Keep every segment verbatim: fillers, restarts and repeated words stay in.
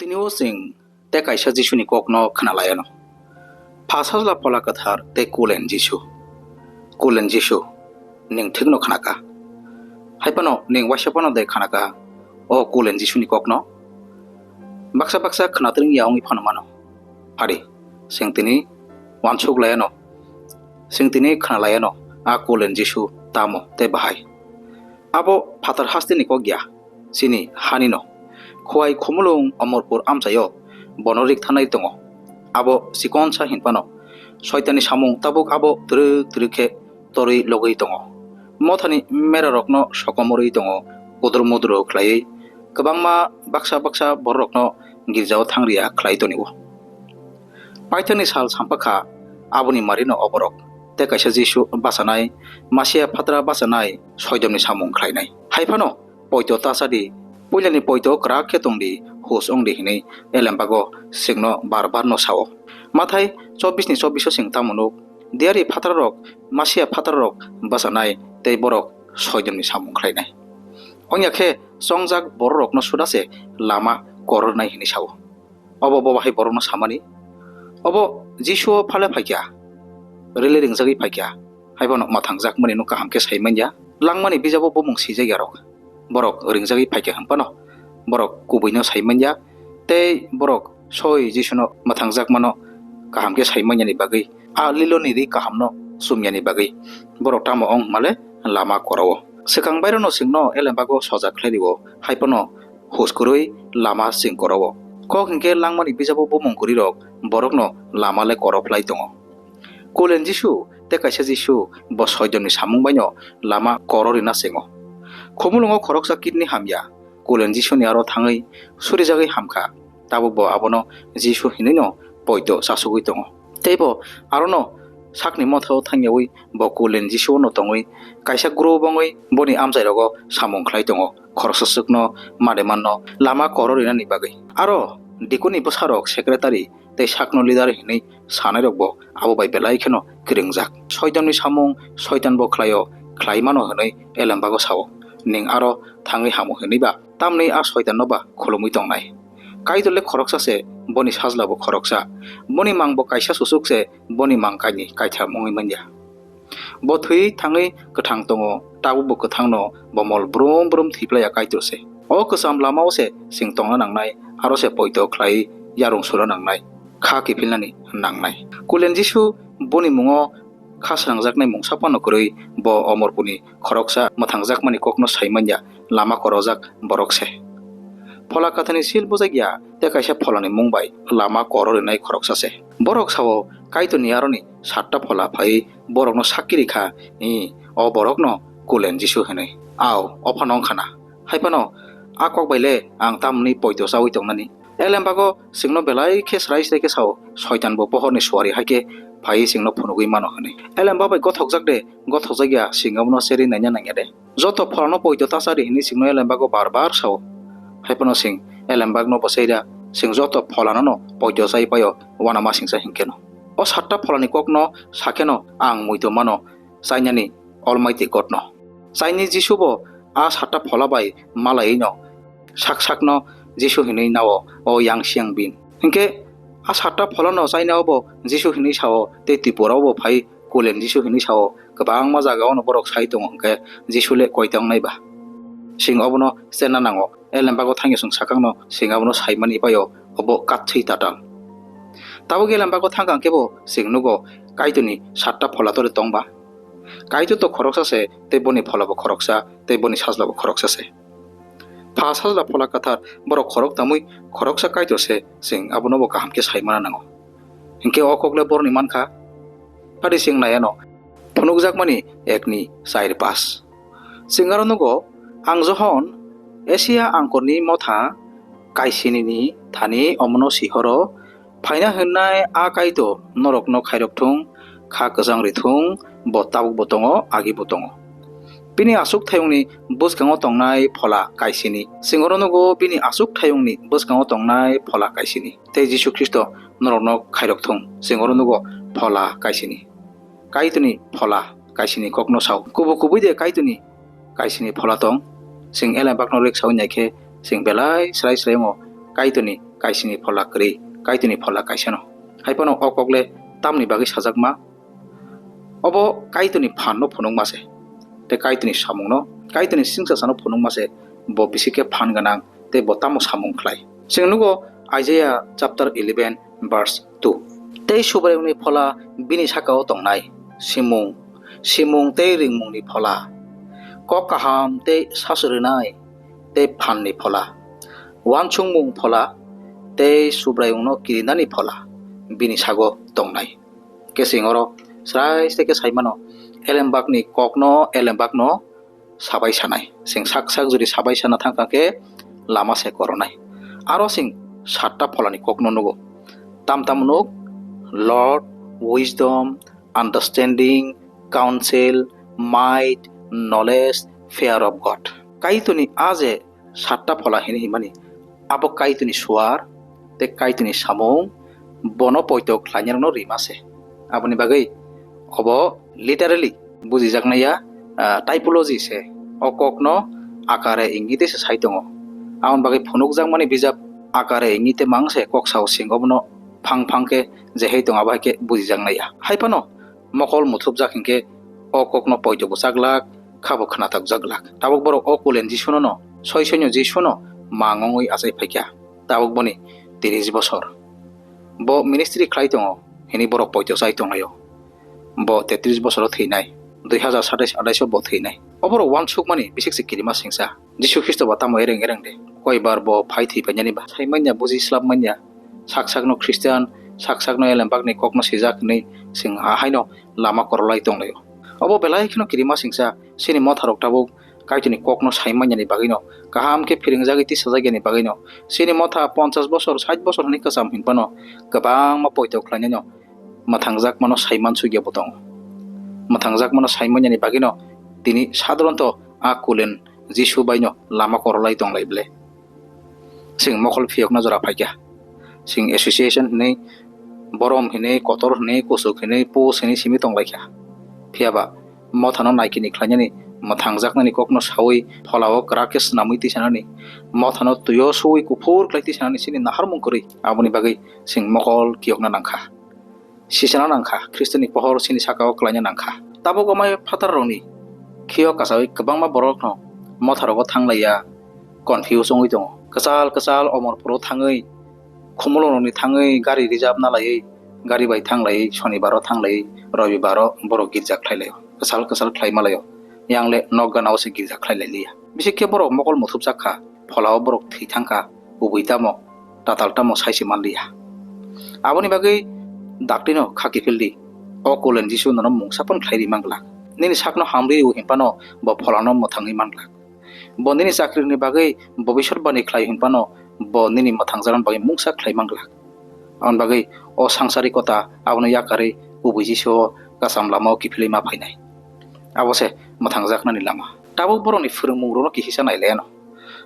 Tini o chwng tei kaisa Jisuni kokno khna lai anw. Pha Sajla Phola Kwthar tei Kulen Jisu. Kulen Jisu, nwng thikno khnaka. Hai phano nwng waisa phano de khnaka o Kulen Jisuni kokno? Baksa baksa khna twrwng ya wngwi phano mano. Phari, chwng tini uansuk lai anw. Chwng tini khna lai anw a Kulen Jisu tamo tei bahai. Abo phatar hasteni kok ya, chini hanino. Khowai Khumulwng Omorpur amchaio bono rikthanai tongo. Abo chikonsa hinphano Soitanni samung tabuk abo twrwk twrwk khe torwi logwi tongo. Mothani merarokno sokomorwi tongo, kudru mudru khlaiwi. Kwbangma baksa baksa bororokno girjao thangriya khlai tonio. Paitharni sal sampakha aboni marino oborok tei kaisa Jisu bachanai, Masia phatra bachanai, soidomni samung khlainai. Hai phano poito ta cha di, puilani poito kwrak khe tong di, hus wng di hwnwi Elembago chwngno bar bar no sao. Mathai chobbish ni chobbish o chwng tamo nuk, diyari phatrarok, Masia phatrarok bachanai tei borok soidomni samung khlainai. Wngya khe chongjak bororokno suda se lama korornai hwnwi sao. Obo bo bahai borokno samani? Obo Jisuo phale phaikha, rili ringjagwi phaikha, hai bono mwthangjakmani no kaham khe sai manya. Langmani bijabo bumung sijak yarok. Borok ringjagwi phaikha hwn phano borok kubuino sai manya, tei borok soi Jisuno mwthangjakmano kaham khe sai manyani bagwi, a liloni ri kahamno chumyani bagwi borok tamo wng male lama korao. Swkang bairokno chwngno Elembago soja khlai rio, hai phano hus kwrwi lama chwng korao. Kok hinkhe langmani bijabo bumung kwrwirok borokno lama le koro phlai tongo. Kulen Jisu tei kaisa Jisu bo soidomni samung baino lama koro rina chengo. Khumulwngo khoroksa kidney hamya, Kulen Jisuni aro thangwi surijagwi hamkha, tabuk bo abono Jisu hinwino poito chasugwi tongo. Tei bo arono sakni mothao thangyawi bo Kulen Jisuono tongwi kaisa group wngwi boni amchairogo samung khlai tongo, khoroksa swkno made manno lama koro rinani bagwi. Aro dikoni bwsarok secretary tei sakno leader hinwi sanairokbo abo bai belai kheno kwrwngjak. Soitanni samung soitan bo khlaio, khlai mano hwnwi Elembago sao. Nwng aro thangwi hamo hwnwi ba tamni a soitanno ba khulumwi tongnai? Kaitor le khoroksa se, boni sajla bo khoroksa. Boni mang bo kaisa susuk se, boni mang kaini kaitham wngwi manya. Bo thwi thangwi kwthang tongo, tabuk bo kwthangno, bo mol brum brum thwi playa Kaitor se. O kwcham lamao se chwng tongna nangnai, aro se poito khlai yarung sura nangnai, kha kiphilnani nangnai. Kulen Jisu boni mungo kha srangjaknai mungsa phano kwrwi, bo omorpuni khoroksa mwthangjakmani kokno sai manya lama korojak borok se. Phola Kwtharni sil bujakya tei kaisa pholani mung bai lama koro rinai khoroksa se. Borok sao Kaitorni aroni satta phola phaiwi borokno sakki rikha, i, o borokno Kulen Jisu hinwi. Ao, o phano wngkha na. Hai phano a kok bai le ang tamni poito chaui tongnani? Elembago chwngno belai khe srai srai khe sao, soitan bo pohorni suari hai khe phaiwi chwngno phunugwi mano hwnwi. Elembak bai gothokjak de, gothokjak ya, chwng abono cherwi naina nangya de. Joto pholano poito ta cha di hwnwi chwngno Elembago bar bar sao. Hai phano chwng Elembakno bo chaira, chwng joto pholanono poito chai paio, uanamasingcha hinkheno. O satta pholani kokno sakheno ang muitu mano, chainani Almighty Godno. Chaini Jisu bo a satta phola bai malaiwi no sak sakno Jisu hinwi nao, o yang siang bin. Hinkhe a satta pholano chainao bo Jisu hinwi sao, tei Tripurao bo phai Kulen Jisu hinwi sao. Kwbangma jagao no borok sai tongo hinkhe Jisu le koi tongnai ba? Chwng obono chenna nango. Elembago thangya chwng sakangno chwng abono saimani paio, obo kathwi tatal. Tabuk Elembago thangkang khe bo chwng nugo Kaitorni satta phola tore tongba? Kaitor to khoroksa se, tei boni phola bo khoroksa, tei boni sajla bo khoroksa se. Pha Sajla Phola Kwthar borok khorok tamwi khoroksa Kaitor se, chwng abono bo kaham khe sai mana nango. Hinkhe o kok le boroni mankha? Phadi chwng nai ano phunukjakmani ekni chair pas. Chwng aro nugo, ang Johon Asia angkorni motha kaisinini thani omono sihoro, phaina hwnnai a Kaitor norokno khairok thung, kha kwchang ri thung, bo tabuk bo tongo, agi bo tongo. Bini aswk thayungni bwskango tongnai phola kaisini. Chwng oro nugo bini aswk thayungni bwskango tongnai phola kaisini. Tei Jisu Khristo norokno khairok thung, chwng oro nugo phola kaisini. Kaitorni phola kaisini kokno sao. Kubu kubui de Kaitorni kaisini phola tong? Chwng Elembakno rwk saui nai khe, chwng belai srai srai wngo Kaitorni kaisini phola kwrwi, Kaitorni phola kaisano. Hai phano o kok le tamni bagwi sajakma? Obo Kaitorni phanno phunukma se, tei Kaitorni samungno, Kaitorni singchasano phunukma se, bo bisi khe phan gwnang tei bo tamo samung khlai. Chwng nugo Isaiah chapter eleven verse two. Tei Subraiyungni phola bini saka-o tongnai, simung, simung tei ringmungni phola, kok kaham tei saswrwinai tei phanni phola, uansukmung phola tei Subraiyungno kirinani phola bini sago tongnai. Keseng oro srai se khe sai mano, elembakni kokno elembakno sabai sanai. Chwng sak sak jodi sabai sana thang kha khe lama se koronai. Aro chwng satta pholani kokno nugo. Tam tam nuk, Lord, wisdom, understanding, counsel, might, knowledge, fear of God. Kaitorni a je satta phola hini himani, abo Kaitorni suar tei Kaitorni samung bono poito khlainarokno rima se. Aboni bagwi obo literally bujijaknai ya, ah, typology se. O kokno akare ingite se sai tongo. Aboni bagwi phunukjakmani bijap akare ingite mang se kok sao sing obono phang phang khe jehai tongo abo hai khe bujijaknai ya. Hai phano mokol muthupjak hinkhe o kokno poito bwchak glak, khabo khnathokjak glak. Tabuk borok o kulen Jisuno no, soi soino Jisuno mang wngwi achai phaikha. Tabuk boni tris bosor. Bo ministry khlai tongo, hini borok poito chai tonglaio. Bo tetris bosoro thwinai, dui hazar satais atais o bo thwinai. O borok uansukmani bisik se kirima singsa. Jisu Khristo ba tamo ereng ereng de. Koibar bo phai thwi painani ba. Sai manya buji slap manya. Sak sakno Christian, sak sakno elembakni kokno sijak hinwi chwng haino lama korolai tonglaio. Obo belai kheno kirima singsa, chini motharok tabuk Kaitorni kokno sai manyani bagwino, kaham khe phiringjagwi tisajak yani bagwino, chini motha ponchash bosor, sait bosor hwnwi kwcham hinphano kwbangma poito khlainani mwthangjakmano sai mansukya bo tongo. Mwthangjakmano sai manyani bagwino tini sadronto a kulen Jisu baino lama korolai tonglai ble. Chwng mokol phiyokna jora phaikha. Chwng association hinwi, borom hinwi, kotor hinwi, kuchuk hinwi, pus hinwi simi tonglaikha. Phiyaba mothano naikini khlainani, mwthangjaknani kokno sawi, pholao kwrak khe swnamwi tisanani, mothano twio suwi kuphur khlai tisanani chini naharmung kwrwi. Aboni bagwi chwng mokol kiyokna nangkha. Sisana nangkha, Khristoni pohor chini sakao klaina nangkha. Tabuk amai phatarrokni khio kasawi kwbangma borokno motharogo thanglaiya, confuse wngwi tongo. Kwchal kwchal Omorpuro thangwi, Khumulwngrokni thangwi gari reserve nalaiwi, gari bai thanglaiwi, Sonibaro thanglaiwi, Robibaro borok girja khlailaio. Kwchal kwchal khlai malaio. Yangle nok ganao se girja khlai lailiya. Bisi khe borok mokol muthupjak kha, pholao borok thwi thang kha, kubui tamo, tatal tamo sai se manliya. Aboni bagwi daktino kha kiphildi, o kulen Jisu nono mungsa phano khlai ri manglak. Nini sakno hamri rw hinphano bo pholano mwthangwi manglak. Bo nini chakrini bagwi bobiswt bani khlai hinphano bo nini mwthangjaknani bagwi mungsa khlai manglak. Aboni bagwi o sangsarikota abono yakarwi kubui Jisu o kwcham lamao kiphilwi ma phainai. Abo se mwthangjaknani lama. Tabuk borokni phwrwngmungrokno kihisa nai leno.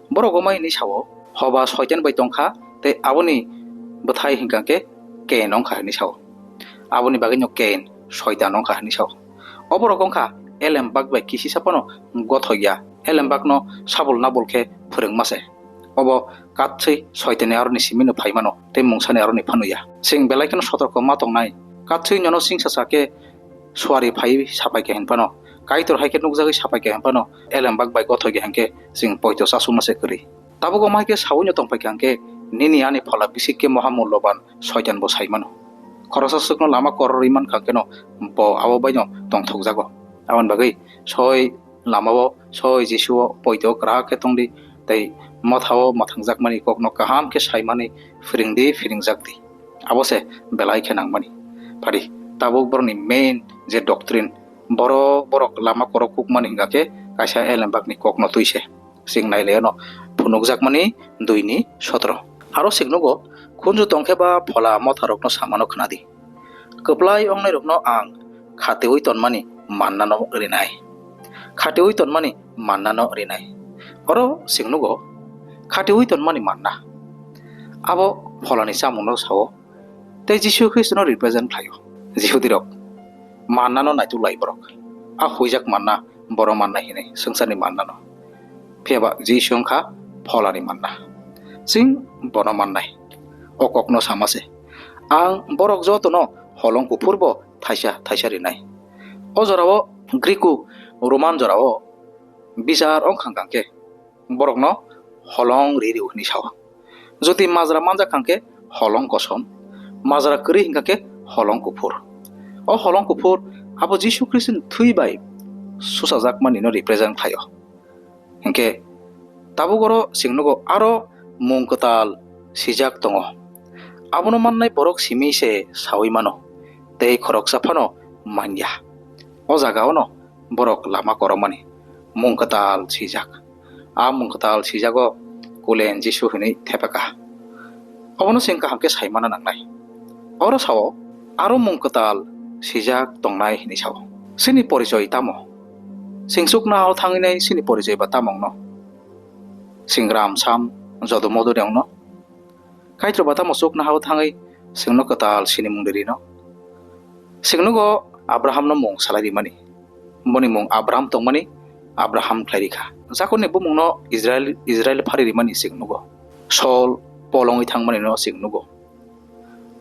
Borok omai hinwi sao, hoba soitan bai tongkha, tei aboni bwthai hinkha khe Kain wngkha hinwi sao. Aboni bagwino Kain soitan wngkha hinwi sao. O borok wngkha elembak bai kisisa phano gothok ya, elembakno sabul nabul khe phwrwngma se. Obo katswi soitani aroni simino phaimano tei mungsani aroni phano ya. Chwng belai kheno sotorko ma tongnai. Katswi nono singsacha khe suari phaiwi sapai kha hinphano, Kaitor hai khe nukjagwi sapai kha hinphano, elembak bai gothok ya hinkhe chwng poito chasukma se kwrwi. Tabuk omo hai khe saui no tongpai kha hinkhe, nini ani phola bisik khe moha mulloban soitan bo sai mano. Khoroksa swkno lama kororwi man kha kheno bo abo baino tongthokjago. Aboni bagwi soi lamao soi Jisuo poito kwrak khe tongdi tei mothao mwthangjakmani kokno kaham khe saimani phwrwngdi, phwrwngjak di. Abo se belai khe nangmani. Phadi, tabuk borokni main je doctrine, borok, borok lama korok kukmani hingka khe kaisa elembakni kokno twi se. Chwng nai laiano phunukjakmani dui ni sotro. Aro chwng nugo, khunju tongkhe ba phola motharokno samano khna di. Kwplai wngnairokno ang khatiui tonmani mannano rinai. Khatiui tonmani mannano rinai. Oro chwng nugo, khatiui tonmani manna. Abo pholani chamungno sao, tei Jisu Khristono represent khlaio. Jihudirok mannano naituk lai borok. A huijak manna, boro manna hinwi swngcharni mannano. Phiyaba Jisu wngkha pholani manna. Chwng bono mannai. o kokno sama se. Ang borok jotono holong kuphur bo thaisa thaisa rinai. O jorao Griko Roman jorao bichar wngkha hwnkhe borokno holong ri rio hwnwi sao. Jodi majra manjak hwnkhe holong kosom, majra kwrwi hwnkhe holong kuphur. O holong kuphur abo Jisu Khristoni thwi bai suchajakmanino represent khlaio. Hinkhe tabuk oro chwng nugo aro mung kwtal swijak tongo. Abono mannai borok simi se saui mano, tei khoroksa phano manya. O jagaono borok lama korokmani mung kwtal swijak. A mung kwtal swijago Kulen Jisu hwnwi thepaka. Obono chwng kaham khe sai mana nangnai. Oro sao aro mung kwtal swijak tongnai hwnwi sao. Chini porichoi tamo? Chwng chukna hao thangwi nai chini porichoi ba tamo wngno? Chwng ram sam jodo modo de wngno? Kaitor ba tamo chukna hao thangwi chwngno kwtal sinimung de rino? Chwng nugo Abrahamno mung salai rimani. Boni mung Abraham tongmani Abraham khlai rikha. Jakob ni bumungno Israel, Israel phari rimani chwng nugo. Saul, Paul wngwi thangmani no chwng nugo.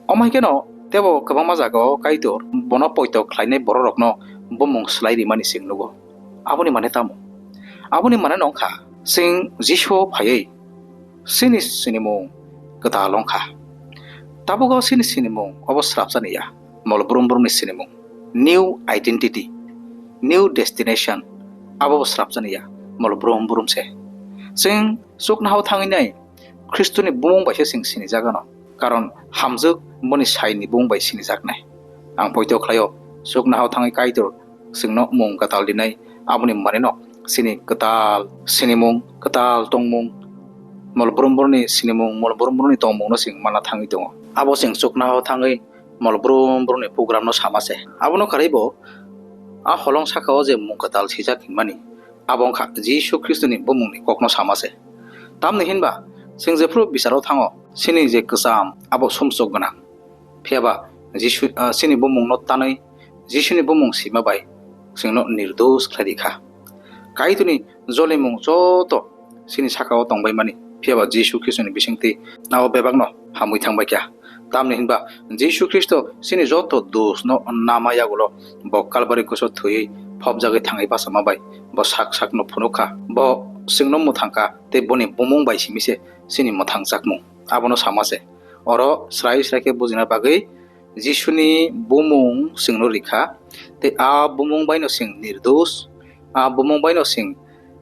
Omo hai kheno tebo kwbangma jagao Kaitor bono poito khlainai bororokno bumung slai rimani chwng nugo. Aboni mane tamo? Aboni mane no wngkha chwng Jisuo phaiwi chini sinimung kwtal wngkha. Tabugo chini sinimung obo srapjani ya, mol brum brumni sinimung, new identity, new destination, abo bo srapjani ya, mol brum brum se. Chwng chukna hao thangwi nai Khristoni bumung bai se chwng sinijak ano, karon hamjwk boni saini bumung bai sinijaknai. Ang poito khlaio, chukna hao thangwi Kaitor chwngno mung kwtal rinai, aboni maneno chini kwtal sinimung, kwtal tongmung, mol brum brumni sinimung, mol brum brumni tongmungno chwng manna thangwi tongo. Abo chwng chukna hao thangwi mol brum brumni programno sama se. Abono karwi bo a holong sakao je mung kwtal swijak hinmani, abo wngkha Jisu Khristoni bumungni kokno sama se. Tamni hinba chwng jephru bicharo thango, chini je kwcham abo sumsok gwnang. Phiya ba Jisu, ah, chini bumungno tanwi Jisuni bumung sima bai chwngno nirdos khlai rikha. Kaitorni jolimung joto chini sakao tongbaimani, phiya ba Jisu Khristoni bisingtwi abo bebakno hamwi thangbaikha. Tamni hinba Jisu Khristo chini joto dosno nama yagulo bo Kalbari kuso thwiwi phobjagwi thangwi bachama bai bo sak sakno phunukha. Bo chwngno mwthangkha tei boni bumung bai simi se chini mwthangjakmung. Abono sama se. Oro srai srai khe bujina bagwi Jisuni bumung chwngno rikha, tei a bumung baino chwng nirdos, a bumung baino chwng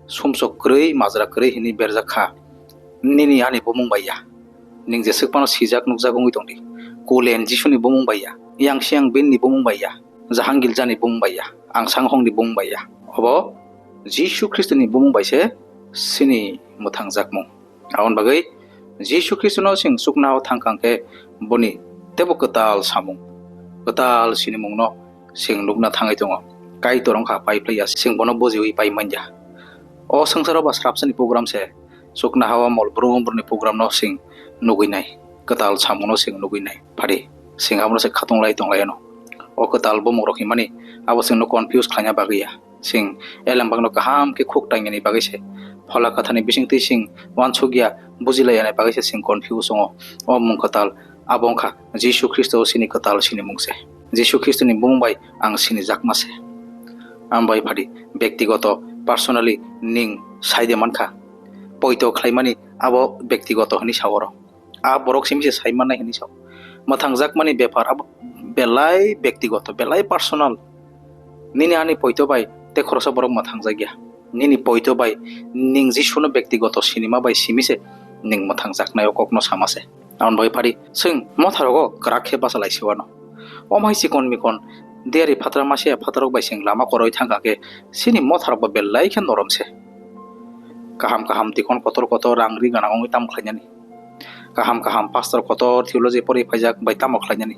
sumsok kwrwi, majra kwrwi hwnwi berjak kha. Nini ani bumung bai ya. Nwng jeswk phano sijak nukjak wngwi tongdi. Kulen Jisuni bumung bai ya. Yang Siang Binni bumung bai ya. Jahangil Jani bumung bai ya. Angsang Hongni bumung bai ya. Obo Jisu Khristoni bumung bai se chini mwthangjakmung. Aboni bagwi Jisu Khristono chwng chuknao thangkha khe boni teibo kwtal samung, kwtal sinimungno chwng nukna thangwi tongo. Kaitor wngkha pai phlaiya, chwng bono bujiwi pai manya. O swngcharo ba srapsani program se chukna hao mol brum brumni programno chwng nugwi nai, kwtal samungno chwng nugwi nai. Phadi chwng abono se khatung lai tong lai ano. O kwtal bumung rok hinmani abo chwngno confuse khlaina bagwi ya. Chwng elembakno kaham khe khuk tainani bagwi se, Phola Kwtharni bisingtwi chwng uansukya, bujilaiyani bagwi se chwng confuse wngo. O mung kwtal abo wngkha Jisu Khristo chini kwtal sinimung se. Jisu Khristoni bumung bai ang sinijakma se. Ang bai phadi bektigoto, personally nwng sai de mankha. Poito khlaimani abo bektigoto hwnwi sa oro. A borok simi se sai mannai hwnwi sao. Mwthangjakmani bepar abo belai bektigoto, belai personal. Nini ani poito bai tei khoroksa borok mwthangjak ya. Nini poito bai nwng Jisuno bektigoto sinima bai simi se nwng mwthangjaknai o kokno sama se. Aboni bagwi phadi chwng motharogo kwrak khe bacha lai se uano. Omo hai chikon mikon diyari phatra masiya phatarok bai chwng lama koroi thangkha khe chini motharok bo belai khe norom se. Kaham kaham tikon kotor kotor rang ri gana wngwi tamo khlainani. Kaham kaham pastor kotor theology pori phaijak bai tamo khlainani.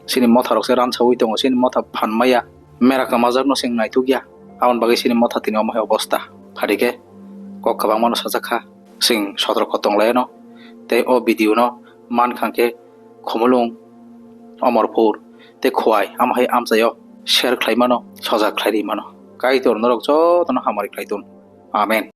Chini motha rok se ransawi tongo, chini motha phan maya, mera kwmajakno chwng naitukya. Aboni bagwi chini motha tini omo hai obosta. Phadi khe kok kwbangmano sajak kha, chwng sotorko tong lai anw. Tei o video no mankha khe Khumulwng, Omorpur tei Khowai, amo hai amchaio share khlai mano, sajak khlai ri mano. Kaitor norok jotono hamari khlai tun. Amen.